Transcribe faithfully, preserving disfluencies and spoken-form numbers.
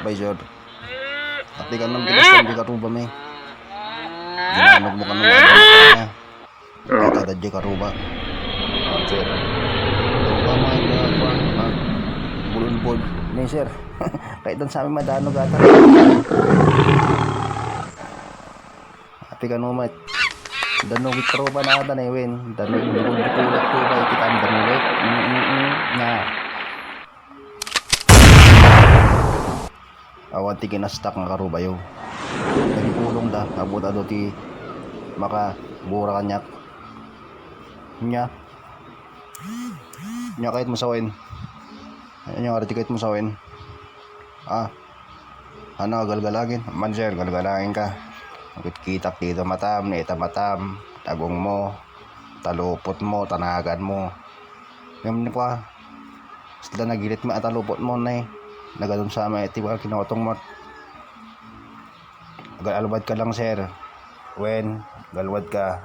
Ay, sir. Ati ka nang pinastan di karuba mi. Ginanog mo ka nang pinastan. Ata da di karuba. Ah, sir. Karuba man, ah, kuwan, ah, bulunbol. Ni, sir. Kahit dan sa amin madano gata. Ati ka numat. Danugit karuba na ata na iwen. Danugit, danugit, danugit, danugit. Mm, mm, mm. Na. Awan ti kinastak nga karubayo. Nagipulong da, abuta do ti makabura kaniak. Nya. Nya, kayat mo sawen. Nya, nga ti kayat mo sawen. Ah. Ano, galgalangin? Man, sir, galgalangin ka. Kitak dito matam, nita matam, tagong mo, talupot mo, tanagan mo. Ngayon pa, sila nagilit mo, atalupot mo, ne. Nagadun sa may iti, wala kinotong mo. Galwad ka lang, sir. Wen, galwad ka.